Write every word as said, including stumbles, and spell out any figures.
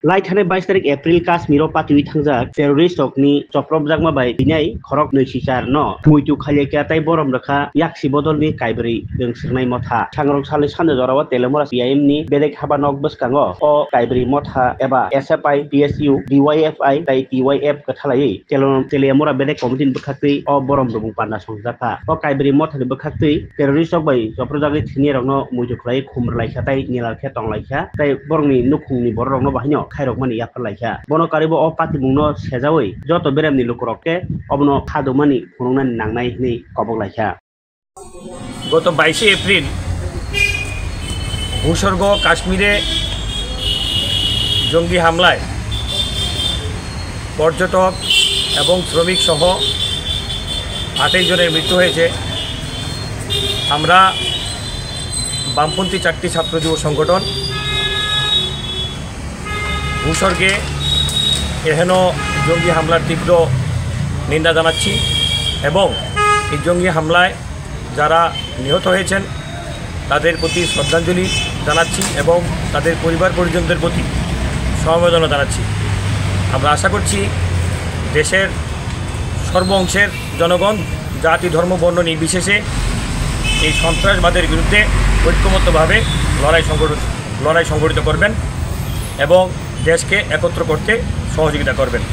Lai thani bais tarik April Kashmiro patiwi thangjak terrorist rokni chopropjakma bai tinai khorok nwi si char no muitu khalikya tei borom rwkha yaksi bodolni kaibrwi rwngswrwngnai motha. Sangrok salni sanja jorao Teliamura C I M ni bedek haba nok bwskango o kaibrwi motha eba S F I, P S U, D Y F I tei T Y F kwthalaiwi Telo-, Teliamura bedek committee ni bwkhaktwi o borom rwbung panda songjakha. O kaibrwi mothani bwkhaktwi terrorist rok bai chopropjagwi thwinai rokno muitu khlaiwi khum rwlaikha tei nilal khe tonglaikha tei borokni nukhungni borok rokno bahaino khairokmani yapharlaikha. Bono karwibo o patimungno sejaui joto beremni lukurok khe obono khadumani phunuknani nangnai hwnwi kobok laikha. গত বাইশে এপ্রিল ভূস্বর্গ কাশ্মীরে জঙ্গি হামলায় পর্যটক এবং শ্রমিক সহ আঠাশ জনের মৃত্যু হয়েছে। আমরা বামপন্থী চারটি ছাত্র যুব সংগঠন ভূস্বর্গে এহেন জঙ্গি হামলার তীব্র নিন্দা জানাচ্ছি এবং এই জঙ্গি হামলায় যারা নিহত হয়েছেন তাদের প্রতি শ্রদ্ধাঞ্জলি জানাচ্ছি এবং তাদের পরিবার পরিজনদের প্রতি সমবেদনা জানাচ্ছি। আমরা আশা করছি দেশের সর্ব অংশের জনগণ জাতি, ধর্ম, বর্ণ নির্বিশেষে এই সন্ত্রাসবাদের বিরুদ্ধে ঐক্যবদ্ধভাবে লড়াই সংগঠন, লড়াই সংগঠিত করবেন এবং দেশকে একত্র করতে সহযোগিতা করবেন।